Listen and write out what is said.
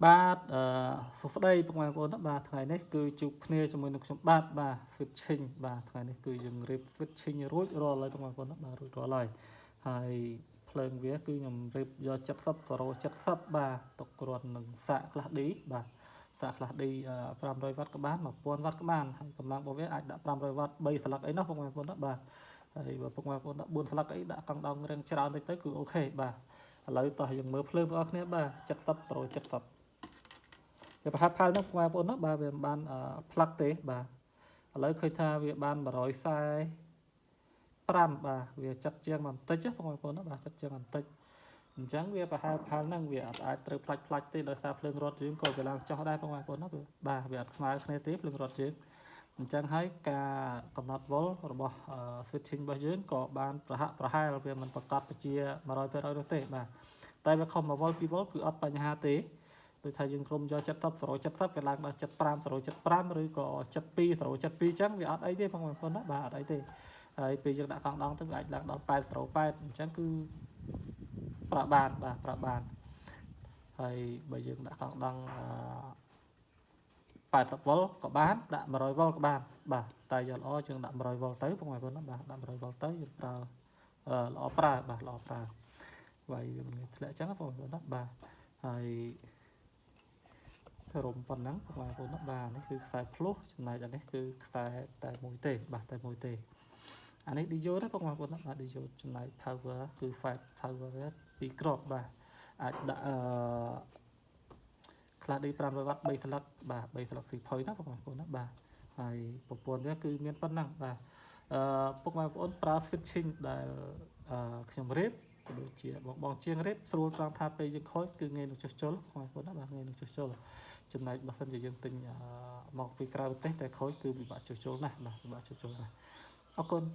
បាទអឺសួស្តីពុកម៉ែបងប្អូនណាបាទថ្ងៃនេះគឺជួបគ្នាជាមួយនឹងខ្ញុំបាទបាទ switching បាទថ្ងៃនេះគឺយើងរៀប switching រួចរាល់ហើយពុកម៉ែបងប្អូនណាបាទរួចរាល់ហើយហើយភ្លើងវាគឺខ្ញុំរៀបយក70 070បាទទុកគ្រាន់នឹងសាក class D បាទសាក class D 500វ៉ាត់ក៏បាន1000វ៉ាត់ក៏បានហើយកម្លាំងរបស់វាអាចដាក់500វ៉ាត់3ស្លឹកអីនោះពុកម៉ែបងប្អូនណាបាទហើយបើពុកម៉ែបងប្អូនដាក់4ស្លឹកអីដាក់កង់ដងរៀងច្រើនតិចទៅគឺ OK បាទឥឡូវតោះយើងមើលភ្លើងបងប្អូនគ្នាបាទ70 070វាប្រហាត់ផាល់ហ្នឹងបងប្អូនណាបាទវាមិនបានផ្លាក់ទេបាទឥឡូវឃើញថាវាបាន145បាទវាចិត្តជាងបន្តិចបងប្អូនណាបាទចិត្តជាងបន្តិចអញ្ចឹងវាប្រហែលផាល់ហ្នឹងវាអត់អាចត្រូវផ្លាច់ផ្លាច់ទេដោយសារភ្លើងរត់យើងក៏វាឡើងចុះដែរបងប្អូនណាបាទវាអត់ស្មើគ្នាទេភ្លើងរត់យើងអញ្ចឹងហើយការកំណត់វ៉ុលរបស់ switching របស់យើងក៏បានប្រហាក់ប្រហែលវាមិនប្រកាសជា100%នោះទេបាទតែវាខុស1វ៉ុល2វ៉ុលគឺអត់បញ្ហាទេដូចថាយើងក្រុមយក70 070វាឡើងដល់75 075ឬក៏72 072អញ្ចឹងវាអត់អីទេបងប្អូនណាបាទអត់អីទេហើយពេលយើងដាក់កង់ដងទៅវាអាចឡើងដល់808អញ្ចឹងគឺប្រើបានបាទប្រើបានហើយបើយើងដាក់កង់ដងអឺ80វ៉ុលក៏បានដាក់100វ៉ុលក៏បានបាទតែយកល្អជាងដាក់100វ៉ុលទៅបងប្អូនណាបាទដាក់100វ៉ុលទៅយើងប្រើល្អប្រើបាទល្អប្រើវាយវាមិនងាយធ្លាក់អញ្ចឹងបងប្អូនណាបាទហើយរំប៉ុណ្ណឹងបងប្អូនណាបាទនេះគឺខ្សែភ្លោះចំណែកអានេះគឺខ្សែតែមួយទេបាទតែមួយទេអានេះ diode ណាបងប្អូនណាបាទ diode ចំណែក power គឺ 5 power ពីរគ្រាប់បាទអាចដាក់អឺ class D 500វ៉ាត់3ស្លឹកបាទ3ស្លឹក3 point ណាបងប្អូនណាបាទហើយប្រព័ន្ធវាគឺមានប៉ុណ្ណឹងបាទអឺពុកម៉ែបងប្អូនប្រើ switching ដែលអឺខ្ញុំរៀបក៏ដូចជាបងបងជាងរៀបស្រួលត្រង់ថាពេលយើងខូចគឺងាយនឹងជួសជុលបងប្អូនណាបាទងាយនឹងជួសជុលចំណែកបើសិនជាយើងទិញមកពីក្រៅប្រទេសតែខូចគឺពិបាកជួសជុលណាស់បាទពិបាកជួសជុលណាស់អរគុណ។